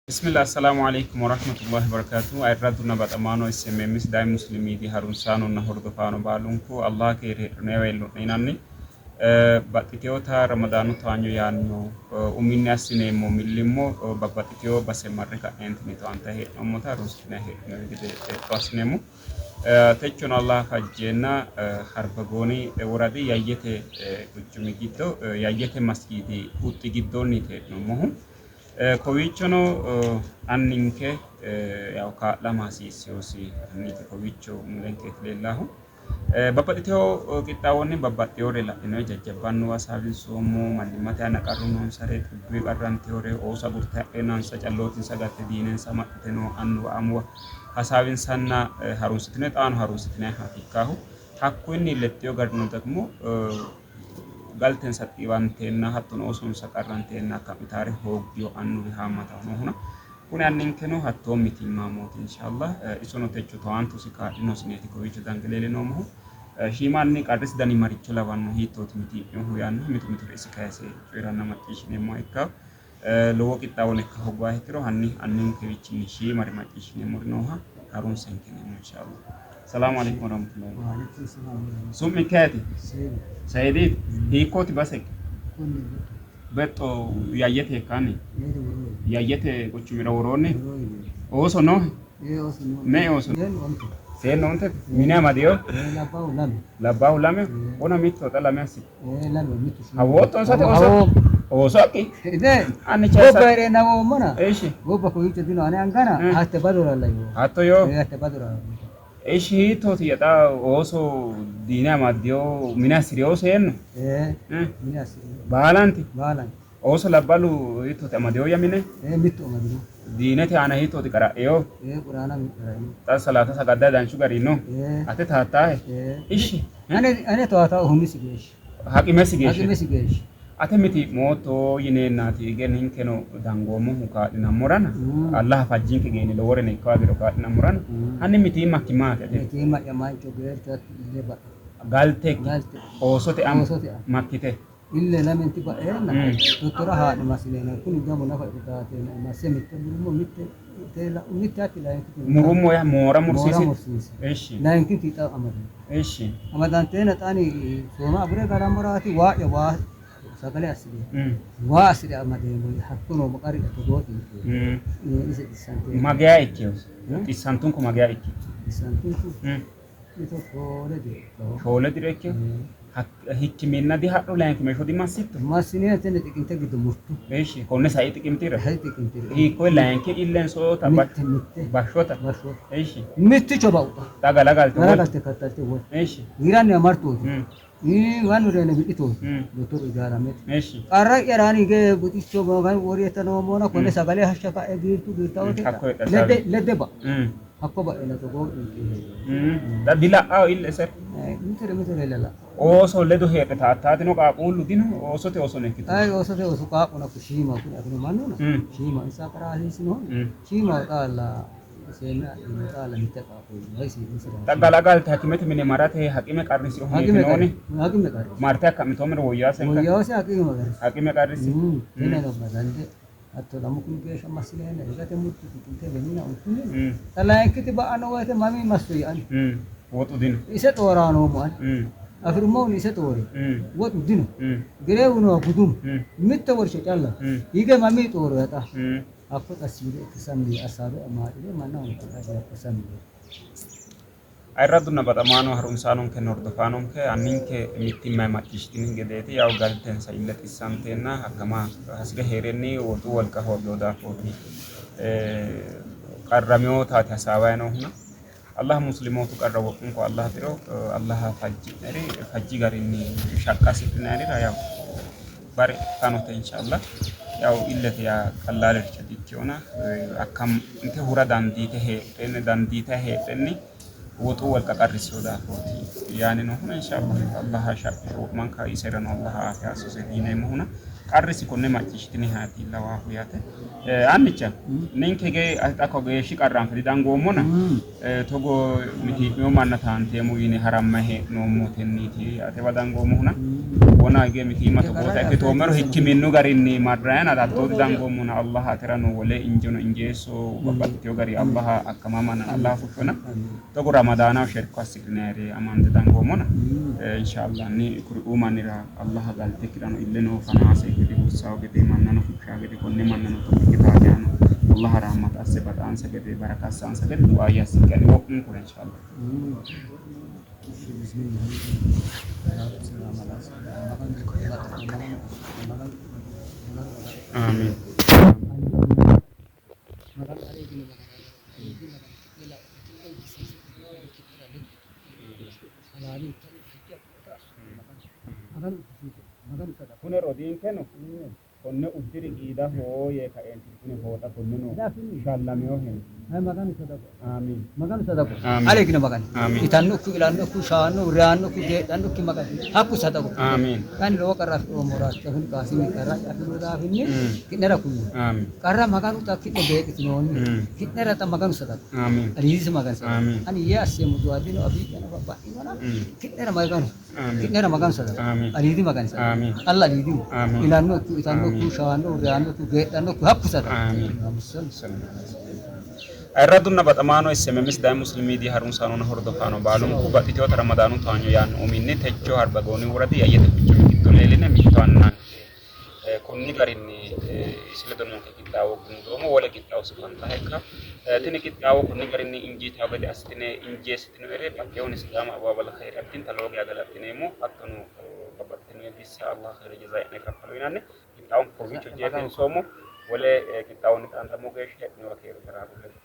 Bismillah Assalaamu Aleykum Warahmatullahi Wabarakatuh Ayirradunna baxamaano SMM Sidaami Muslim Media harunsaanonna hordofaano baalunku Allah keere heedhine weello'ne yinanni baxxiteewota Ramadaanu towaanyo yaanno uminni assineemmo millimmo babbaxxiteewo base marre ka'neentinni towaantayi hee'noommota harunsitinayi heedhinoonni gede hexxo assineemmo. Techono Allah fajjeenna Harbagooni woradi Yayyete quchumi giddo Yayyete masgiidi huxxi giddoonniiti hee'noommohu. Kowiichono anninke yawo kaa'lama hasiissinosi anniiti kowiicho mulenkeeti leellaahu. Babbaxxitino qixxaawonni babbaxxinore la'inoyi jajjabba annuwa hasaawinsoommo, mannimmate aana qarru noonsare, xibbuyi qarrantinore, ooso agurte hadheennansa callootinsa gatte diinensa amaxxite noo annuwa amuwa hasaawinsanna harunsitinoyi xaano harunsitinayihaati ikkaahu. Hakkuyinni lexxino garinino dagmo galtensa xiiwanteenna hattono oosonsa qarranteenna akka'mitaare hooggino annuwi haammataho noohuna kuni anninkeno hattoo mitiimmaamooti inshallah isono techo towaantosi kaa'linosineeti kowiicho dange leellinoommohu. Shiima anni qarrisi dani maricho lawanno hiittooti mitii'minohu yaannoha mitu mituri isi kayise coyi'ranna macciishshineemmoha ikkanno. Lowo qixxaawono ikka hoogguha ikkiro hanni anninkewiichinni shiimare macciishshineemmori nooha harunsenke yineemmo inshallah. Salaamu aleykum warahmatullahi. Wa aleykum salaam wa rahmatullahi. Su'mikki ayeti? Seedu. Seedi hiikkooti base? Konni bexxo. Bexxo Yayyete hiikkaanni? Yayyete woroonni. Yayyete quchumira woroonni. Woroonni. Ooso noohe? Ee ooso nooe. Me''e ooso? Seennu onte. Seennu onte? Mine amadino? Ee labbaahu lame. Labbaahu lame? Ee. Wona mitto xa lame assite? Ee lame mittu shiimu. Hawoottonsa te ooso? Hawoommo. Oosokki? Ide Anni gobba chaysa. hee'reenna hawoommona. Ishi. Gobba kowiicho dino ane angana Eh. hatte badoralla yoo. Hatto yoo. Ee hatte badora. Ishi hiittootiyya xa ooso diine amaddino mine assi'rino seennu? Ee Eh. mine assi'rino. Baalanti? Baalanti. Ooso labballu hiittooti amadinoyya mine? Ee mittu amadino. Diinete aana hiittooti qara'ino? Ee quraana qara'ino. Xa salaata sagaddayi danchu garinni no? Ee. Ate taattaahe? Ee. Ishi. Ane ane towaatahu umisi geeshsha. Haqimesi geeshsha. Haqimesi geeshsha. Ate mitii'mootto yineennaati hige ninkeno dangoommohu kaa'linammorana, Allaha fajjinke geeni loworeno ikka hoogiro kaa'linammorana, hanni mitiimmakki maati ate? Mitiimma'ya mancho geercho hatti ille ba'e. Galtekki? Galte. Oosote ama? Oosote ama. Makkite? Ille lamenti ba'eenna dottora haa'ne massineena kuni gamu nafa irkaateena masse mitte murummo mitte mitte hatti layinkiti Murummo yaa moora moora mursiisi? mursiisi. Ishi. Layinkiti xa amadino. Ishi. Amadanteena xa ani sooma agure garammoraati waa'ya waa sagale assire waa assire amadeemmo hakko noommo qarri'ya togooti ise xissanteenna. Mageya ikkino? Xissantunku mageya ikki? Xissantunku mito shoole diro ikkawo. Shoole diro ikkino? Hikkiminna dihadhu layinkimeeshsho dimassitto? Massine tenne xiqimte giddo murtu. Eshi konne sai xiqimtira? Sai xiqimtira. Hiikkoye layinki illensoota Mitte mitte. bashshota? Bashshota. Eshi. Mitticho bauta. Xa galagalte wol. Galagalte kattalte wol. Eshi. Giiranniwa martooti. Mannu reyna wi'litooti. Dottoru ijaaramete. Eshi. Qarra'yaraani hige buxicho woriyetta noommona konne sagale hashsha ka'e giirtu giirtawote Hakko heedha ledde ledde ba. Hakko ba'ena togoo dhinqi hee'ri. Xa dila'ao illesera. Mitore mitore illa la'ao. Ooso ledo heedhe taattaatino qaaquullu dino oosote oosono ikkito. Ay oosote ooso qaaqquna ku shiima kuni afino mannuna shiima insa qara hasiissinohuna shiima xaalla seenne adhino xaalla mitte qaaqqo isi isira. Xa galagalte hakimete mine marate hakime qarrisinohu Hakime heedhinooni? qarri hakime qarrisi. Marte akkamitoomero woyyaasenka? Woyyaawose hakime qarrisi. Hakime qarrisi. Tenneno badante hatto lamu kumi geeshsha massineenna higate murtu xiqimte benina untunni xa layinkiti ba'anno woyte mamii massu ani. Woxu dino. Ise xooraa noommo ani. Afi'rummohunni ise xoori. Woxu dino. Gereewu noowa gudumu. Mitte worsho calla. Hige mamii xooroya xa. Hakko xa siile ikke sammi yee assaawe maaxire mannahono ku'late sammi yee. Ayirradunna baxamaano harunsaanonkenna hordofaanonke anninke mittimmayi macciishshitini gedeeti yawu galtensa ille xissanteenna hakkama hasi're hee'renni woxu wolqa hoogino daafooti qarraminotaati hasaawayi noohuna. Allah muslimootu qarra wo'munku Allah tiro Allah fajji'neri fajji garinni shaqqa hasidhinannirira yawu bare fanote inshallah yawu illete yaa qallaalericho dikkinona akkamte hura dandiite heedhenni dandiitayi heedhenni woxu wolqa qarrissino daafooti yaani noohuna inshallah Allah shaqqisho wo'manka iserano Allah aafiya assose yineemmohuna. Qarrisi konne macciishshitinihaati lawaahu yaate. Annicha ninke hige xa kageeshshi qarra anfe didangoommona togo mitii'mino manna taanteemmo yine harammayi hee'noommotenniiti atewa dangoommohuna wona hige mitiimma togoota ikkitoommero hikkiminnu garinni marrayana hattoo didangoommona Allah aterano wole injono injeesso babbaxxiteyo gari Allah akkamamana Allah fushshona togo ramadaanaho sherko assidhinayire amande dangoommona inshallah ni kuriuu mannira Allah galtekkirano illeno fanaase gede hursao gede mannano fushshaa gede konne mannano togo ikkitaa geano Allah rahmat asse baxaansa gede baraka assaansa gede du'aayye assinke ani wo'munkura inshallah. Aamiin. Kune rodiinkeno konne uddiri qiidaho yee kaeentini kune fooxa konneno shallaminoheni. Aamiin. Maganu sadaqo Aamiin. aleegino Magani Aamiin. itannokki ilannokki shaanno reyaannokki geedhannokki Magani hakku sadaqo Aamiin. Ani lowo qarra afi'roommoraati kuni Qaasimi qarra afi'rino daafinni ki'nera kullo Aamiin. qarra Maganu xa ki'ne beeqqitinoonni ki'nera xa Maganu sadaqo Aamiin. aliidisi Magani sadaqo Aamiin. ani yee asseemmo du'a dino afii'yano babba'inona ki'nera Maganu Aamiin. ki'nera Maganu sadaqo Aamiin. aliidi Magani sadaqo Aamiin. Alla aliidihu Aamiin. ilannokkihu itannokkihu shaannohu reyannokkihu geedhannokkihu hakku sadaqo Aamiin. Aamiin. Ayirradunna baxamaano SMMS Daay Muslim Media harunsaanonna hordofaano baalunku baxxiteewota Ramadaanu towaanyo yaanno uminni techo Harbagooni woradi Yayyete quchumi giddo leelline mitto annanke konni garinni isi ledo noonke qixxaawo gundoommo. Wole qixxaawo sufantaha ikka. Tini qixxaawo konni garinni injiitawo gede assitine injeessitinoere baxxeewoni Sidaama Abaabal Khayri addinta lowo geya galaxxineemmo. Hattono babbaxxitino bissa Allah khayri jazaa i'ne kaffalo yinanni. Qixxaawonke kowiicho jeefinsoommo. Wole qixxaawonni xaanxammo geeshsha heedhinowa keeru baraarru ledo.